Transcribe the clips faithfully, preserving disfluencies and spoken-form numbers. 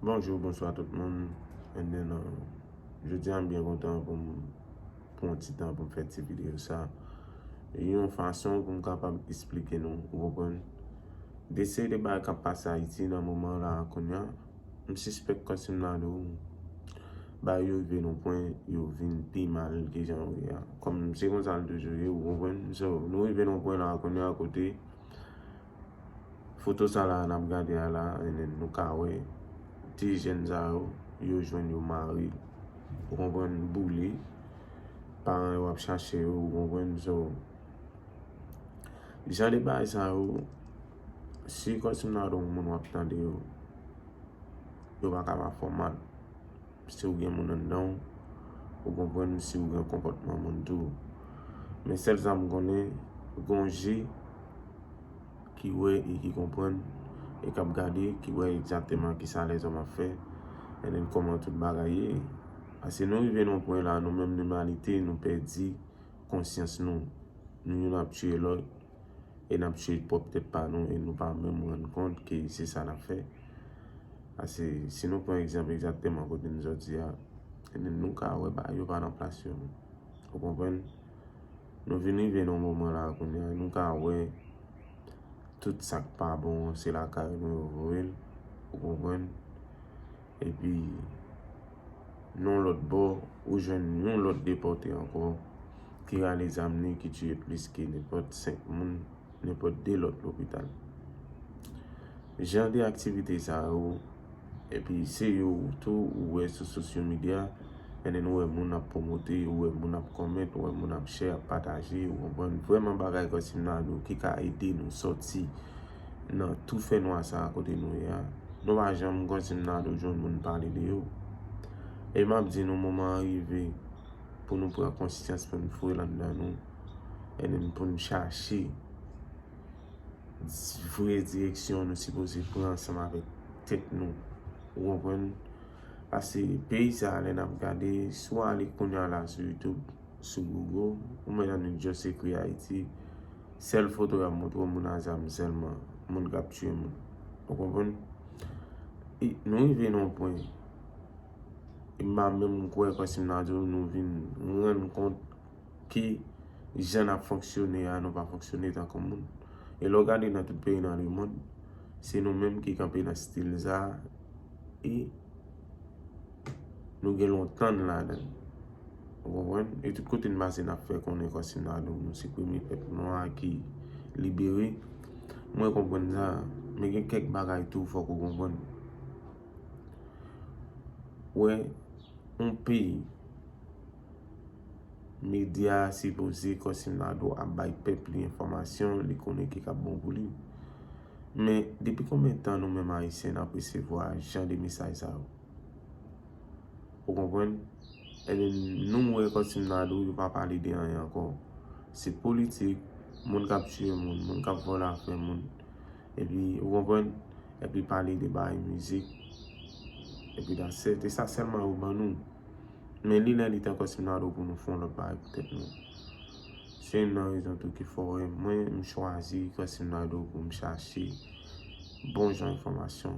Bonjou, bonswa tout moun. And then, uh, jodi a m byen kontan pou m pran yon ti tan pou m fè ti videyo sa. Yon fason pou m kapab eksplike nou, ou konprann? De seri de bagay k ap pase Ayiti nan moman la kounye a, m sispèk kòm si m ta di w, bagay yo rive nan pwen, yo vin pi mal ke jan yo ye a. Kòm se konsa l toujou ye, ou konprann? So, nou rive nan pwen la kounye a kote foto sa la n ap gade a la, and then nou ka wè ti jèn sa yo, yo jwenn yo mari, ou konprann, boule, paran yo ap chache yo, ou konprann, so, jan de bagay sa yo, si kòm si m ta di w moun w ap tande yo, yo pa ka pa fè w mal. Si w gen moun anndan w, ou konprann, si w gen konpòtman moun tou. Men sèl sa m konnen, gen yon je ki wè e ki konprann, e k ap gade, ki wè egzakteman kisa lèzòm ap fè, and then kòman tout bagay ye. Paske nou rive nan yon pwen la, nou menm limanite, nou pèdi konsyans nou. Nou youn ap tiye lòt, e n ap tiye pwòp tèt pa nou, e nou pa menm rann kont ke se sa n ap fè. Paske si nou pran egzanp egzakteman kote n sòti a, ebyen nou ka wè bagay yo pa nan plas yo. Ou konprann? Nou vin rive nan yon moman la kounye a, nou ka wè tout sa k pa bon an, se lakay nou yo voye l. Ou konprann? Epi, nan yon lòt bò, ou jwenn yon lòt depòte ankò, ki rale zam li, ki tiye plis ke nenpòt senk moun, nenpòt de lòt lopital. Jan de aktivite sa yo, epi se yo tou ou wè sou social media, and then ou wè moun ap pwomote, ou wè moun ap kòmante, ou wè moun ap share, ap pataje, ou konprann? Vrèman bagay kòm si m ta di w ki ka ede nou sòti nan tou fènwa sa a kote nou ye a. Nou pa janm kòm si m ta di w jwenn moun pale de yo. E m ap di nou moman an rive pou nou pran konsyans, pou n foure l anndan nou, and then pou n chache vre direksyon nou sipoze pran ansanm avèk tèt nou. Ou konprann? Paske peyi sa a, lè n ap gade, si w ale kounye a la sou YouTube, sou Google, ou mèt annik just ekri Ayiti, sèl foto y ap montre w moun a zam sèlman, moun k ap tiye moun. Ou konprann? E nou rive nan yon pwen, e m pa menm kwè kòm si m ta di w nou vin rann kont ki jan n ap fonksyone a, nou pa fonksyone tankou moun. E lè w gade nan tout peyi nan lemonn, se nou menm ki kanpe nan stil sa a, e nou gen lontan n ladan l. Ou konprann? E tout kote n pase, n ap fè konnen kòm si n ta di w nou se premye pèp nwa ki libere. Mwen konprann sa, men gen kèk bagay tou fòk ou konprann. Wè, yon peyi, medya a sipoze kòm si m ta di w ap bay pèp li enfòmasyon, li konnen ki k ap bon pou li. Men, depi konbyen tan nou menm Ayisyen n ap resevwa jan de mesaj sa yo? Ou konprann? Ebyen, nou wè kòm si m ta di w yo pa pale de anyen ankò. Se politik, moun k ap tiye moun, moun k ap vòlò afè moun. Epi, ou konprann? Epi pale de bagay mizik. Epi that's it. E sa sèlman yo ban nou. Men li lè li tan kòm si m ta di w pou nou fè yon lòt bagay pou tèt nou. Se youn nan rezon tou ki fè w wè mwen, m chwazi kòm si m ta di w pou m chache bon jan enfòmasyon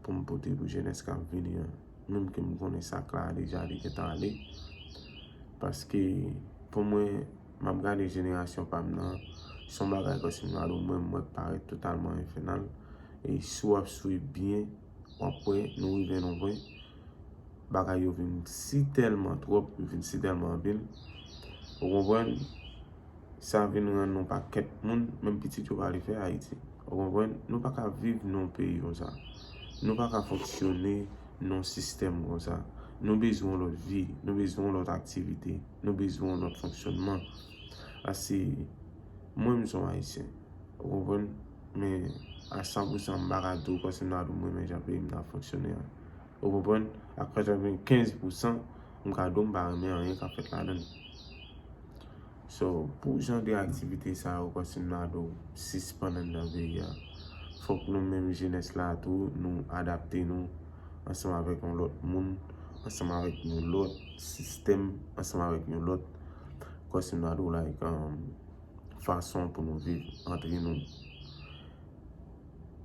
pou m pote pou jenès k ap vini an. Menm ke m konnen sa k la deja li gentan ale. Paske pou mwen, m ap gade jenerasyon pa m nan, se yon bagay kòm si m ta di w mwen, m wè k parèt totalman enfènal. E si w ap swiv byen, w ap wè nou rive nan yon pwen, bagay yo vin si tèlman twòp, yo vin si tèlman anpil. Ou konprann? Sa vin rann yon pakèt moun, menm pitit yo pa vle fè Ayiti. Ou konprann? Nou pa ka viv nan yon peyi konsa. Nou pa ka fonksyone nan yon sistèm konsa. Nou bezwen yon lòt vi, nou bezwen yon lòt aktivite, nou bezwen yon lòt fonksyònman. Paske mwen, m se yon Ayisyen. Ou konprann? Men a san pou san, m pa ka di w kòm si m ta di w m renmen jan peyi m nan ap fonksyone an. Ou konprann? A katrevenkenz pou san, m ka di w m pa renmen anyen k ap fèt ladan l. So, pou jan de aktivite sa yo, kòm si m ta di w, sispann anndan peyi a, fòk nou menm jenès la tou, nou adapte nou ansanm avèk yon lòt moun, ansanm avèk yon lòt sistèm, ansanm avèk yon lòt, kòm si m ta di w, like, um, fason pou nou viv antre nou.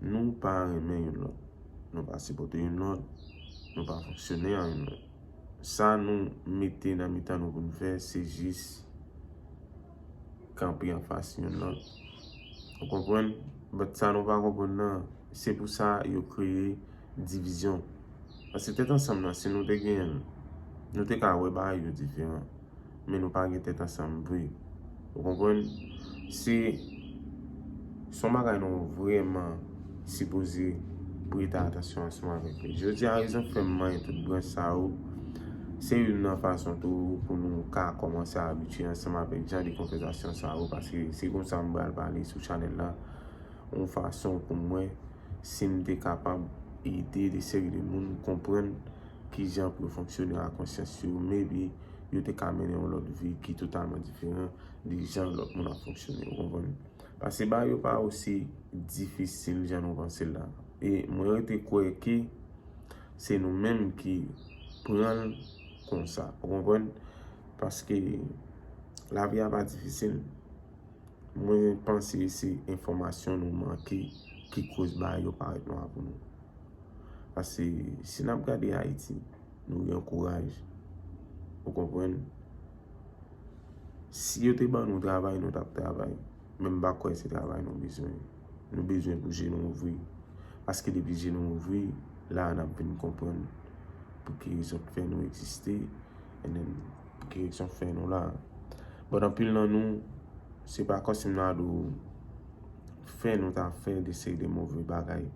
Nou pa renmen youn lòt. Nou pa sipòte youn lòt. nou pa fonksyone anyen. Sa nou mete nan mitan nou pou n fè, se jis kanpe anfas youn lòt. Ou konprann? But sa nou pa konprann nan, se pou sa yo kreye divizyon. Paske tèt ansanm nan, si nou te genyen l, nou te ka wè bagay yo diferan. Men nou pa gen tèt ansanm vre. Ou konprann? Se, se yon bagay nou vrèman sipoze prete atansyon ansanm avèk li. Jodi a, rezon k fè m manyen tout branch sa yo, se youn nan fason tou pou nou ka kòmanse abitye ansanm avèk jan de konvèsasyon sa yo, paske se konsa m pral pale sou chanèl la, yon fason pou mwen, si m te kapab ede de seri de moun konprann kijan pou yo fonksyone ak konsyans yo, maybe yo te ka mennen yon lòt vi ki totalman diferan de jan lòt moun ap fonksyone, ou konprann? Paske bagay yo pa osi difisil jan nou panse l la. E mwen rete kwè ke se nou menm ki pran l konsa, ou konprann? Paske lavi a pa difisil. Mwen panse se enfòmasyon nou manke ki koz bagay yo parèt nwa pou nou. Paske si n ap gade Ayiti, nou gen kouraj. Ou konprann? Si yo te ban nou travay, nou t ap travay. Men m pa kwè se travay nou bezwen. Nou bezwen pou je nou ouvri. Paske depi je nou ouvri, la a n ap vin konprann pou ki rezon k fè nou egziste, and then pou ki rezon k fè nou la. But anpil nan nou, se pa kòm si m ta di w fè nou ta fè de seri de move bagay.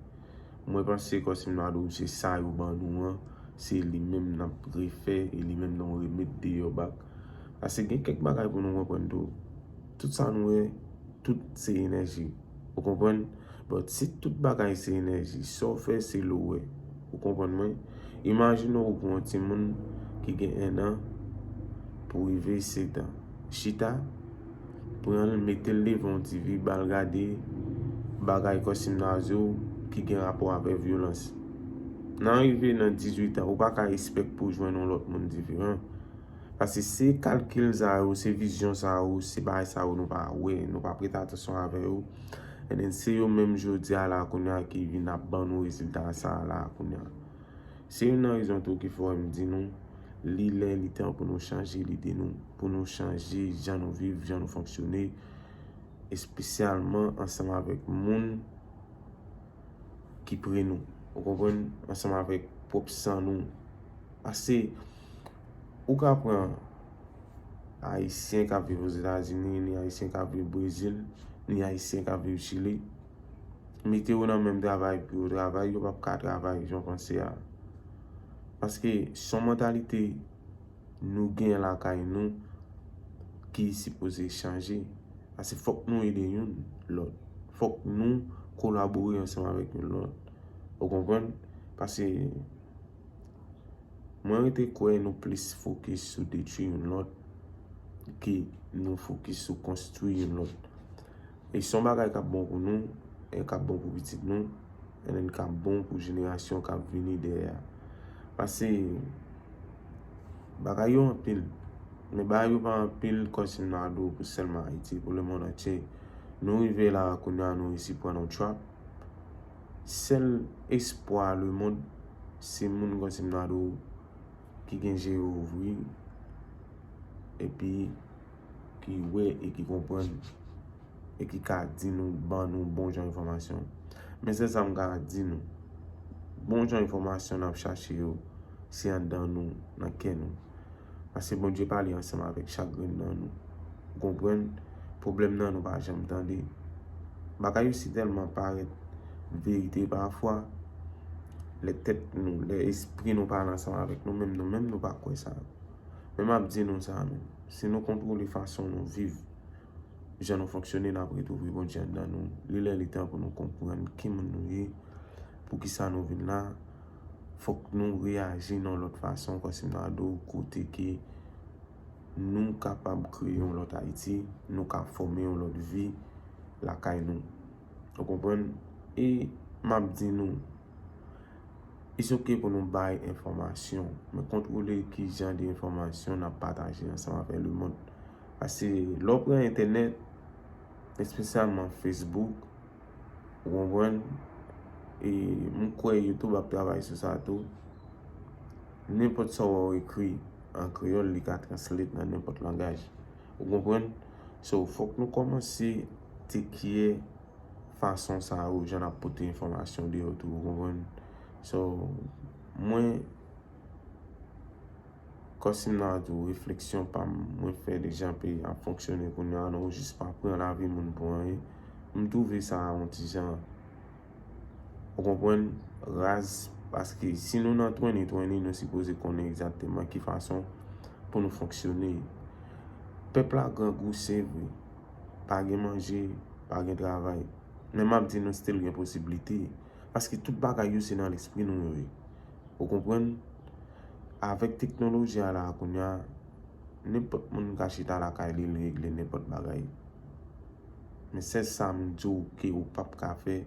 Mwen panse kòm si m ta di w se sa yo ban nou an, se li menm n ap refè e li menm n ap remet deyò bak. Paske gen kèk bagay pou nou konprann tou. Tout sa nou wè, tout se enèji. Ou konprann? But si tout bagay se enèji, sa w fè se lo w wè. Ou konprann mwen? Imajine w ou pran yon timoun ki gen enn an pou rive sèt an. Chita, pran l, mete l devan yon T V, ba l gade bagay kòm si m ta di w ki gen rapò avèk vyolans. Nan rive nan dizuit an, ou pa ka espèk pou w jwenn yon lòt moun diferan. Paske se kalkil sa yo, se vizyon sa yo, se bagay sa yo nou pa wè, nou pa prete atansyon avè yo. And then se yo menm jodi a la kounye a ki vin ap ban nou rezilta sa a la kounye a. Se youn nan rezon tou ki fè m di nou, li lè, li tan pou nou chanje lide nou, pou nou chanje jan nou viv, jan nou fonksyone, espesyalman ansanm avèk moun ki pre nou. Ou konprann? Ansanm avèk pwòp san nou. Paske ou ka pran Ayisyen k ap viv Ozetazini, ni Ayisyen k ap viv Brezil, ni Ayisyen k ap viv Chili. Mete yo nan menm travay pou yo travay, yo p ap ka travay jan w panse a. Paske se yon mantalite nou gen lakay nou ki sipoze chanje. Paske fòk nou ede youn lòt. Fòk nou kolabore ansanm avèk youn lòt. Ou konprann? Paske mwen rete kwè nou plis fokis sou detwi youn lòt ke nou fokis sou konstwi youn lòt. E se yon bagay k ap bon pou nou, e k ap bon pou pitit nou, and then k ap bon pou jenerasyon k ap vini dèyè a. Paske bagay yo anpil, men bagay yo pa anpil kòm si m ta di w pou sèlman Ayiti, pou lemonn antye. Nou rive la a kounye a, nou resi pran nan trap. Sèl espwa lemonn, se moun kòm si m ta di w ki gen je yo ouvri, epi ki wè e ki konprann, e ki ka di nou, ban nou bon jan enfòmasyon. Men sèl sa m ka di nou, bon jan enfòmasyon n ap chache yo, se anndan nou, nan kè nou. Paske Bondye pale ansanm avèk chak grenn nan nou. Ou konprann? Pwoblèm nan nou pa janm tande. Bagay yo si tèlman parèt verite pafwa, lè tèt nou, lè espri nou pale ansanm avèk nou menm, nou menm nou pa kwè sa. Men m ap di nou sa menm, si nou kontwole fason nou viv, jan nou fonksyone, n ap retwouve Bondye anndan nou. Li lè li tan pou nou konprann ki moun nou ye, poukisa nou vin la. Fòk nou reyaji nan yon lòt fason, kòm si m ta di w, kote ke nou kapab kreye yon lòt Ayiti, nou ka fòme yon lòt vi lakay nou. Ou konprann? E m ap di nou, it's ok pou nou bay enfòmasyon, men kontwole ki jan de enfòmasyon n ap pataje ansanm avèk lemonn. Paske lè w pran entènèt, espesyalman Facebook, ou konprann? E m kwè YouTube ap travay sou sa tou. Nenpòt sa w wè w ekri an kreyòl, li ka translate nan nenpòt langaj. Ou konprann? So, fòk nou kòmanse tekye fason sa yo, jan n ap pote enfòmasyon deyò tou, ou konprann? So, mwen, kòm si m nan di w, refleksyon pa m, mwen fè de jan peyi a ap fonksyone kounye a, non, ou jis pa pran lavi moun pou anyen. M twouve sa yon ti jan, ou konprann, raz, paske si nou nan twenty twenty, nou sipoze konnen egzakteman ki fason pou nou fonksyone. Pèp la grangou, se vre. Pa gen manje, pa gen travay. Men m ap di nou still gen posiblite. Paske tout bagay yo se nan lespri nou yo ye. Ou konprann? Avèk teknoloji a la kounye a, nenpòt moun ka chita lakay li, li regle nenpòt bagay. Men sèl sa m di w ke ou p ap ka fè,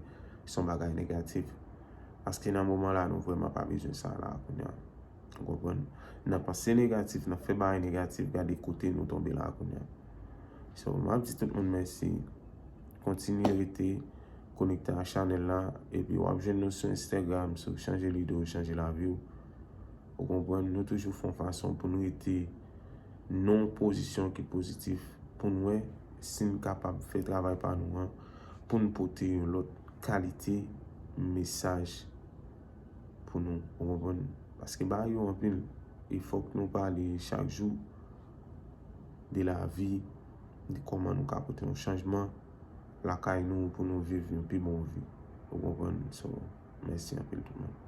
se yon bagay negatif. Paske nan moman la, nou vrèman pa bezwen sa la kounye a. Ou konprann? Nan panse negatif, nan fè bagay negatif, gade kote nou tonbe la kounye a. So, m ap di tout moun mèsi. Kontinye rete konekte a chanèl la, epi w ap jwenn nou sou Instagram, sou Chanje Lide W, Chanje Lavi W. Ou konprann? Nou toujou fè yon fason pou nou rete nan yon pozisyon ki pozitif, pou n wè si n kapab fè travay pa nou an, pou n pote yon lòt kalite mesaj pou nou. Ou konprann? Paske bagay yo anpil, e fòk nou pale chak jou de lavi, de kòman nou ka pote yon chanjman lakay nou pou nou viv yon pi bon vi. Ou konprann? So, mèsi anpil tout moun.